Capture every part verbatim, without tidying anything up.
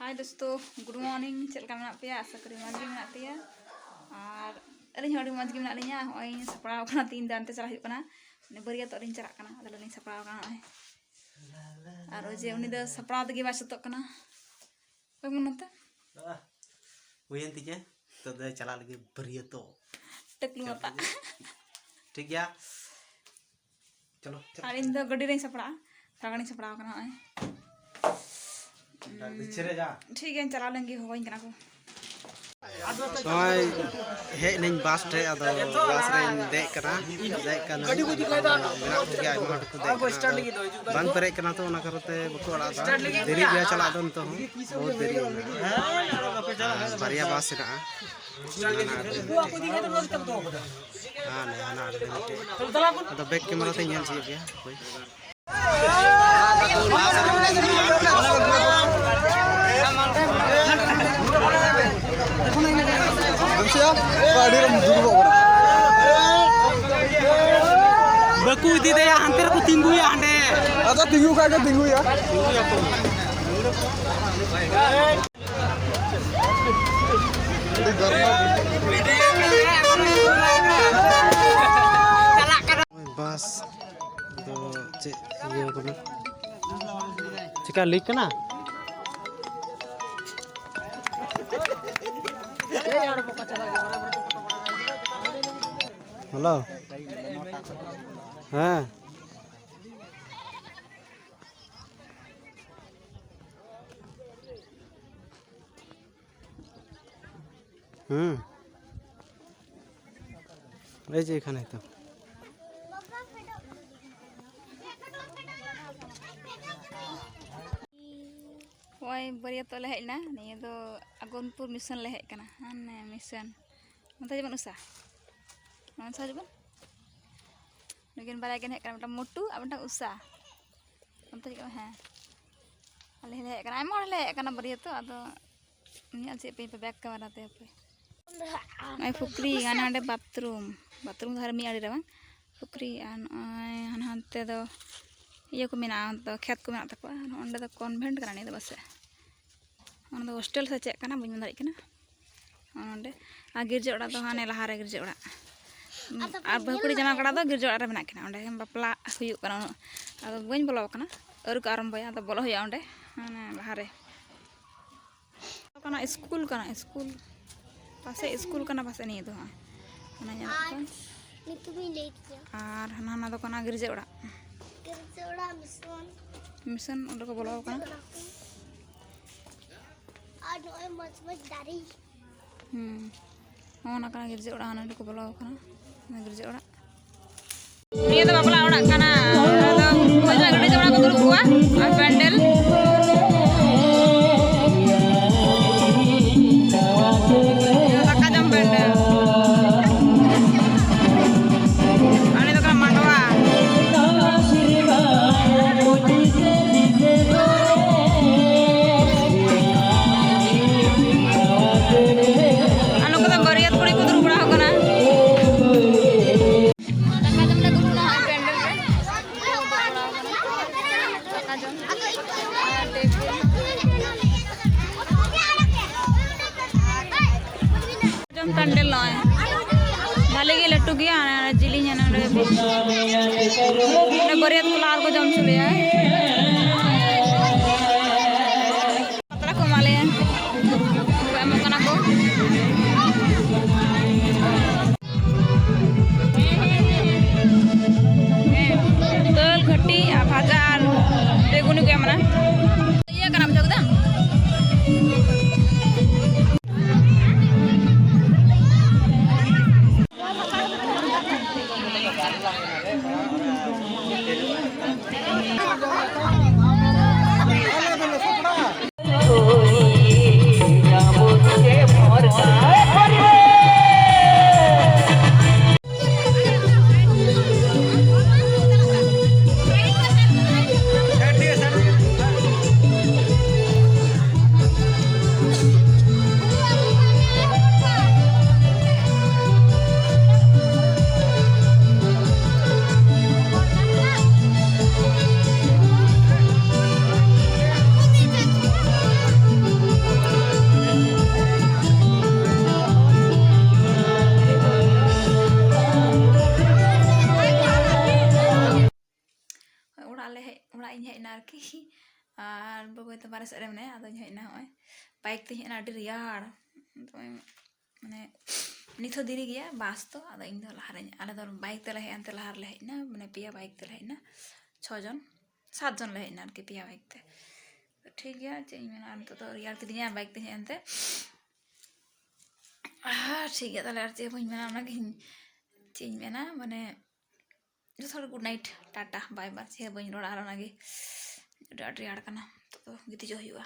ᱦᱟᱭ ᱫᱳᱥᱛᱳ, good morning. ᱪᱮᱫ ᱞᱮᱠᱟ ᱢᱮᱱᱟᱜ ᱯᱮᱭᱟ? ᱟᱥᱟ ᱠᱚᱨᱤ ᱢᱚᱡᱽ ᱜᱮ ᱢᱮᱱᱟᱜ ᱯᱮᱭᱟ᱾ ᱟᱨ ᱟᱹᱞᱤᱧ ᱦᱚᱸ ᱟᱹᱰᱤ ᱢᱚᱡᱽ ᱜᱮ ᱢᱮᱱᱟᱜ ᱞᱤᱧᱟ᱾ ᱦᱚᱸᱜᱼᱚᱭ ᱤᱧ ᱥᱟᱯᱲᱟᱣ ᱠᱟᱱᱟ, ᱛᱤᱦᱤᱧ ᱫᱚ ᱚᱱᱛᱮ ᱪᱟᱞᱟᱜ ᱦᱩᱭᱩᱜ ᱠᱟᱱᱟ, ᱢᱟᱱᱮ ᱵᱟᱹᱨᱭᱟᱹᱛᱚᱜ ᱞᱤᱧ ᱪᱟᱞᱟᱜ ᱠᱟᱱᱟ᱾ ᱟᱫᱚ ᱞᱤᱧ ᱥᱟᱯᱲᱟᱣ ᱠᱟᱱᱟ ᱱᱚᱜᱼᱚᱭ᱾ ᱟᱨ ᱚᱡᱮ ᱩᱱᱤ ᱫᱚ ᱥᱟᱯᱲᱟᱣ ᱛᱮᱜᱮ ᱵᱟᱭ ᱥᱟᱹᱛᱚᱜ ᱠᱟᱱᱟ᱾ ᱚᱠᱚᱭ ᱢᱚᱱᱚᱛᱟ? ᱦᱩᱭᱮᱱ ᱛᱤᱧᱟᱹ, ᱱᱤᱛᱚᱜ ᱫᱚ ᱪᱟᱞᱟᱜ ᱞᱟᱹᱜᱤᱫ ᱵᱟᱹᱨᱭᱟᱹᱛᱚᱜ᱾ ᱴᱟᱹᱠᱞᱩ ᱢᱟᱛᱟ᱾ ᱴᱷᱤᱠ ᱜᱮᱭᱟ, ᱪᱚᱞᱚ, ᱪᱚᱞᱚ᱾ ᱟᱨ ᱤᱧ ᱫᱚ ᱜᱟᱹᱰᱤ ᱨᱮᱧ ᱥᱟᱯᱲᱟᱜᱼᱟ, ᱛᱷᱚᱲᱟ ᱜᱟᱱᱤᱧ ᱥᱟᱯᱲᱟᱣ ᱠᱟᱱᱟ ᱱᱚᱜᱼᱚᱭ᱾ ᱴᱷᱤᱠ ᱜᱮᱭᱟᱧ, ᱪᱟᱞᱟᱣ ᱞᱮᱱ ᱜᱮ, ᱦᱚᱦᱚᱧ ᱠᱟᱱᱟ ᱠᱚ᱾ ᱱᱚᱜᱼᱚᱭ ᱦᱮᱡ ᱱᱟᱹᱧ ᱵᱟᱥ ᱴᱷᱮᱡ, ᱟᱫᱚ ᱵᱟᱥ ᱨᱮᱧ ᱫᱮᱡ ᱠᱟᱱᱟ, ᱫᱮᱡ ᱠᱟᱱᱟᱧ᱾ ᱢᱮᱱᱟᱜ ᱠᱚᱜᱮᱭᱟ, ᱟᱭᱢᱟ ᱦᱚᱲ ᱠᱚ ᱫᱮᱡ ᱠᱟᱱᱟ᱾ ᱟᱫᱚ ᱵᱟᱝ ᱯᱮᱨᱮᱡ ᱠᱟᱱᱟ, ᱛᱚ ᱚᱱᱟ ᱠᱟᱨᱚᱱ ᱛᱮ ᱵᱟᱠᱚ ᱟᱲᱟᱜ ᱮᱫᱟ᱾ ᱫᱮᱨᱤ ᱜᱮᱭᱟ ᱪᱟᱞᱟᱜ ᱫᱚ, ᱱᱤᱛᱚᱜ ᱦᱚᱸ ᱵᱚᱦᱩᱛ ᱫᱮᱨᱤ ᱢᱮᱱᱟᱜᱼᱟ᱾ ᱟᱨ ᱵᱟᱨᱭᱟ ᱵᱟᱥ ᱦᱮᱱᱟᱜᱼᱟ᱾ ᱦᱟᱱᱮ ᱦᱟᱱᱟ ᱟᱲᱮ ᱨᱮ ᱢᱤᱫᱴᱮᱡ᱾ ᱟᱫᱚ ᱵᱮᱠ ᱠᱮᱢᱮᱨᱟ ᱛᱮ ᱧᱮᱞ ᱦᱚᱪᱚᱭᱮᱫ ᱯᱮᱭᱟ᱾ ᱦᱳᱭ᱾ ᱵᱟᱠᱚ ᱤᱫᱤ ᱫᱟᱲᱮᱭᱟᱜᱼᱟ, ᱦᱟᱱᱛᱮ ᱨᱮᱠᱚ ᱛᱤᱸᱜᱩᱭᱟ, ᱦᱟᱸᱰᱮ᱾ ᱟᱫᱚ ᱛᱤᱸᱜᱩ ᱠᱷᱟᱡ ᱠᱚ ᱛᱤᱸᱜᱩᱭᱟ᱾ ᱵᱟᱥ ᱫᱚ ᱪᱮᱫ ᱤᱭᱟᱹ ᱠᱟᱱᱟ? ᱪᱮᱠᱟ ᱞᱤᱠ ᱠᱟᱱᱟ? ᱦᱮᱞᱳ᱾ ᱦᱮᱸ᱾ ᱦᱩᱸ᱾ এই যে এখানে তো। ᱦᱚᱸᱜᱼᱚᱭ ᱵᱟᱹᱨᱭᱟᱹᱛᱚᱜ ᱞᱮ ᱦᱮᱡ ᱮᱱᱟ᱾ ᱱᱤᱭᱟᱹ ᱫᱚ ᱟᱜᱚᱱᱯᱩᱨ ᱢᱤᱥᱚᱱ ᱞᱮ ᱦᱮᱡ ᱠᱟᱱᱟ᱾ ᱦᱟᱱᱮ ᱢᱤᱥᱚᱱ᱾ ᱱᱚᱛᱮ ᱡᱮᱢᱚᱱ ᱩᱥᱟ᱾ ᱱᱚᱣᱟ ᱥᱟᱦᱟ ᱡᱮᱢᱚᱱ᱾ ᱱᱩᱠᱤᱱ ᱵᱟᱨᱭᱟ ᱠᱤᱱ ᱦᱮᱡ ᱠᱟᱱᱟ, ᱢᱤᱫᱴᱟᱝ ᱢᱚᱴᱩ ᱟᱨ ᱢᱤᱫᱴᱟᱝ ᱩᱥᱟ᱾ ᱚᱱᱛᱮ ᱪᱮᱫ ᱠᱟᱱᱟ? ᱦᱮᱸ, ᱟᱞᱮ ᱦᱚᱸᱞᱮ ᱦᱮᱡ ᱟᱠᱟᱱᱟ, ᱟᱭᱢᱟ ᱦᱚᱲ ᱞᱮ ᱦᱮᱡ ᱟᱠᱟᱱᱟ ᱵᱟᱹᱨᱭᱟᱹᱛᱚᱜ᱾ ᱟᱫᱚ ᱩᱱᱤᱭᱟᱜ ᱪᱮᱫ ᱯᱮ ᱵᱮᱠ ᱠᱮᱢᱮᱨᱟ ᱛᱮ ᱦᱟᱯᱮ᱾ ᱱᱚᱜᱼᱚᱭ ᱯᱩᱠᱷᱨᱤ, ᱦᱟᱱᱟ ᱱᱚᱰᱮ ᱵᱟᱛᱷᱨᱩᱢ, ᱵᱟᱛᱷᱨᱩᱢ ᱫᱚ ᱦᱟᱱᱮ ᱢᱤᱫ ᱟᱲᱮ ᱨᱮ ᱵᱟᱝ, ᱯᱩᱠᱷᱨᱤ᱾ ᱟᱨ ᱱᱚᱜᱼᱚᱭ ᱦᱟᱱᱟ ᱦᱟᱱᱛᱮ ᱫᱚ ᱤᱭᱟᱹ ᱠᱚ ᱢᱮᱱᱟᱜᱼᱟ, ᱚᱱᱛᱮ ᱫᱚ ᱠᱷᱮᱛ ᱠᱚ ᱢᱮᱱᱟᱜ ᱛᱟᱠᱚᱣᱟ᱾ ᱱᱚᱜᱼᱚ ᱱᱚᱰᱮ ᱫᱚ ᱠᱚᱱᱵᱷᱮᱱᱴ ᱠᱟᱱᱟ ᱱᱤᱭᱟᱹ ᱫᱚ ᱯᱟᱥᱮᱡ᱾ ᱚᱱᱟ ᱫᱚ ᱦᱳᱥᱴᱮᱞ ᱥᱮ ᱪᱮᱫ ᱠᱟᱱᱟ, ᱵᱟᱹᱧ ᱢᱮᱱ ᱫᱟᱲᱮᱭᱟᱜ ᱠᱟᱱᱟ᱾ ᱚᱸᱰᱮ ᱟᱨ ᱜᱤᱨᱡᱟᱹ ᱚᱲᱟᱜ ᱫᱚ ᱦᱟᱱᱮ ᱞᱟᱦᱟᱨᱮ ᱜᱤᱨᱡᱟᱹ ᱚᱲᱟᱜ᱾ ᱟᱨ ᱵᱟᱹᱦᱩ ᱠᱩᱲᱤ ᱡᱟᱶᱟᱭ ᱠᱚᱲᱟ ᱫᱚ ᱜᱤᱨᱡᱟᱹ ᱚᱲᱟᱜ ᱨᱮ ᱢᱮᱱᱟᱜ ᱠᱤᱱᱟ, ᱚᱸᱰᱮ ᱵᱟᱯᱞᱟ ᱦᱩᱭᱩᱜ ᱠᱟᱱᱟ᱾ ᱩᱱᱟᱹᱜ ᱟᱫᱚ ᱵᱟᱹᱧ ᱵᱚᱞᱚ ᱟᱠᱟᱱᱟ, ᱟᱹᱣᱨᱤ ᱠᱚ ᱟᱨᱟᱢᱵᱚᱭᱟ, ᱟᱫᱚ ᱵᱚᱞᱚ ᱦᱩᱭᱩᱜᱼᱟ ᱚᱸᱰᱮ, ᱦᱟᱱᱮ ᱞᱟᱦᱟᱨᱮ᱾ ᱠᱟᱱᱟ ᱥᱠᱩᱞ ᱠᱟᱱᱟ, ᱥᱠᱩᱞ ᱯᱟᱥᱮᱡ ᱥᱠᱩᱞ ᱠᱟᱱᱟ ᱯᱟᱥᱮᱡ ᱱᱤᱭᱟᱹ ᱫᱚ ᱦᱟᱸᱜ᱾ ᱚᱱᱟ ᱧᱮᱞᱚᱜ ᱟᱨ ᱠᱟᱱ᱾ ᱧᱩᱛᱩᱢᱤᱧ ᱞᱟᱹᱭ ᱠᱮᱭᱟ᱾ ᱟᱨ ᱦᱟᱱᱟ, ᱦᱟᱱᱟ ᱫᱚ ᱠᱟᱱᱟ ᱜᱤᱨᱡᱟᱹ ᱚᱲᱟᱜ᱾ ᱜᱤᱨᱡᱟᱹ ᱚᱲᱟᱜ ᱢᱤᱥᱚᱱ᱾ ᱢᱤᱥᱚᱱ ᱚᱸᱰᱮ ᱠᱚ ᱵᱚᱞᱚ ᱟᱠᱟᱱᱟ᱾ ᱜᱤᱨᱡᱟᱹ ᱚᱲᱟᱜ ᱠᱚ᱾ ᱟᱨ ᱱᱚᱜᱼᱚᱭ ᱢᱚᱡᱽ ᱢᱚᱡᱽ ᱫᱟᱨᱮ᱾ ᱦᱩᱸ᱾ ᱦᱚᱸ, ᱚᱱᱟ ᱠᱟᱱᱟ ᱜᱤᱨᱡᱟᱹ ᱚᱲᱟᱜ, ᱦᱟᱱᱟ ᱠᱚ ᱵᱚᱞᱚ ᱟᱠᱟᱱᱟ᱾ ᱚᱱᱟ ᱜᱤᱨᱡᱟᱹ ᱚᱲᱟᱜ᱾ ᱱᱤᱭᱟᱹ ᱫᱚ ᱵᱟᱯᱞᱟ ᱚᱲᱟᱜ ᱠᱟᱱᱟ᱾ ᱟᱫᱚ ᱦᱳᱭ, ᱚᱱᱟ ᱜᱤᱨᱡᱟᱹ ᱚᱲᱟᱜ ᱠᱚ ᱫᱩᱲᱩᱵ ᱠᱚᱣᱟ᱾ ᱟᱨ ᱯᱮᱱᱰᱮᱞ᱾ ᱫᱟᱠᱟ ᱡᱚᱢ ᱯᱮᱱᱰᱮᱞ᱾ ᱟᱨ ᱱᱤᱭᱟᱹ ᱫᱚ ᱠᱟᱱᱟ ᱢᱟᱰᱣᱟ᱾ ᱟᱨ ᱱᱩᱠᱩ ᱫᱚ ᱵᱟᱹᱨᱭᱟᱹᱛ ᱠᱩᱲᱤ ᱠᱚ ᱫᱩᱲᱩᱵ ᱵᱟᱲᱟ ᱟᱠᱟᱱᱟ᱾ ᱫᱟᱠᱟ ᱡᱚᱢ ᱞᱮ ᱫᱩᱲᱩᱵ ᱮᱱᱟ ᱦᱟᱸᱜ ᱯᱮᱱᱰᱮᱞ ᱨᱮ᱾ ᱫᱟᱠᱟ ᱡᱚᱢ ᱟᱨ ᱴᱮᱵᱤᱞ᱾ ᱡᱚᱢ ᱯᱮᱱᱰᱮᱞ ᱱᱚᱜᱼᱚᱭ᱾ ᱵᱷᱟᱞᱮ ᱜᱮ ᱞᱟᱹᱴᱩ ᱜᱮᱭᱟ, ᱡᱤᱞᱤᱧᱟ ᱱᱚᱰᱮ᱾ ᱱᱚᱰᱮ ᱵᱟᱹᱨᱭᱟᱹᱛ ᱠᱚ ᱞᱟᱦᱟ ᱨᱮᱠᱚ ᱡᱚᱢ ᱦᱚᱪᱚ ᱞᱮᱭᱟ᱾ ᱯᱟᱛᱲᱟ ᱠᱚ ᱮᱢᱟ ᱞᱮᱭᱟ, ᱠᱚ ᱮᱢᱚᱜ ᱠᱟᱱᱟ ᱠᱚ᱾ ᱫᱟᱹᱞ, ᱜᱷᱟᱹᱴᱤ ᱟᱨ ᱵᱷᱟᱡᱟ ᱟᱨ ᱵᱮᱜᱩᱱᱤ ᱠᱚ ᱮᱢ ᱮᱱᱟ᱾ ᱤᱭᱟᱹ ᱠᱟᱱᱟ, ᱵᱩᱡᱷᱟᱹᱣ ᱠᱮᱫᱟᱢ? ᱟᱨ ᱵᱟᱹᱵᱩ ᱛᱚ ᱵᱟᱨᱦᱮ ᱥᱮᱫ ᱨᱮ ᱢᱮᱱᱟᱭᱟ, ᱟᱫᱚᱧ ᱦᱮᱡ ᱮᱱᱟ ᱱᱚᱜᱼᱚᱭ ᱵᱟᱭᱤᱠ ᱛᱮᱧ ᱦᱮᱡ ᱮᱱᱟ, ᱟᱹᱰᱤ ᱨᱮᱭᱟᱲ᱾ ᱫᱚᱢᱮ ᱢᱟᱱᱮ ᱱᱤᱛ ᱦᱚᱸ ᱫᱮᱨᱤ ᱜᱮᱭᱟ ᱵᱟᱥ ᱫᱚ, ᱟᱫᱚ ᱤᱧ ᱫᱚ ᱞᱟᱦᱟᱨᱮᱧ, ᱟᱞᱮ ᱫᱚ ᱵᱟᱭᱤᱠ ᱛᱮᱞᱮ ᱦᱮᱡ ᱮᱱᱛᱮ ᱞᱟᱦᱟ ᱨᱮᱞᱮ ᱦᱮᱡ ᱮᱱᱟ, ᱢᱟᱱᱮ ᱯᱮᱭᱟ ᱵᱟᱭᱤᱠ ᱛᱮᱞᱮ ᱦᱮᱡ ᱮᱱᱟ, ᱪᱷᱚ ᱡᱚᱱ ᱥᱟᱛ ᱡᱚᱱ ᱞᱮ ᱦᱮᱡ ᱮᱱᱟ ᱟᱨᱠᱤ ᱯᱮᱭᱟ ᱵᱟᱭᱤᱠ ᱛᱮ᱾ ᱛᱚ ᱴᱷᱤᱠ ᱜᱮᱭᱟ, ᱪᱮᱫ ᱤᱧ ᱢᱮᱱᱟ, ᱟᱨ ᱱᱤᱛᱚᱜ ᱫᱚ ᱨᱮᱭᱟᱲ ᱠᱤᱫᱤᱧᱟ ᱵᱟᱭᱤᱠ ᱛᱮᱧ ᱦᱮᱡ ᱮᱱᱛᱮ᱾ ᱟᱨ ᱴᱷᱤᱠ ᱜᱮᱭᱟ ᱛᱟᱦᱞᱮ, ᱟᱨ ᱪᱮᱫ ᱦᱚᱸ ᱵᱟᱹᱧ ᱢᱮᱱᱟ, ᱚᱱᱟᱜᱤᱧ ᱪᱮᱫ ᱤᱧ ᱢᱮᱱᱟ, ᱢᱟᱱᱮ ᱡᱚᱛᱚ ᱦᱚᱲ good night, Tata, bye bye, ᱪᱮᱫ ᱦᱚᱸ ᱵᱟᱹᱧ ᱨᱚᱲᱟ, ᱟᱨ ᱚᱱᱟᱜᱮ ᱟᱹᱰᱤ ᱟᱸᱴ ᱨᱮᱭᱟᱲ ᱠᱟᱱᱟ᱾ ᱱᱤᱛᱚᱜ ᱫᱚ ᱜᱤᱛᱤᱡᱚᱜ ᱦᱩᱭᱩᱜᱼᱟ᱾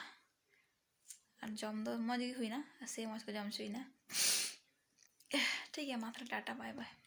ᱟᱨ ᱡᱚᱢ ᱫᱚ ᱢᱚᱡᱽ ᱜᱮ ᱦᱩᱭᱱᱟ, ᱥᱮ ᱢᱚᱡᱽ ᱠᱚ ᱡᱚᱢ ᱦᱚᱪᱚᱭᱮᱱᱟ᱾ ᱴᱷᱤᱠ ᱜᱮᱭᱟ, ᱢᱟ ᱛᱟᱦᱞᱮ ᱴᱟᱴᱟ, bye bye᱾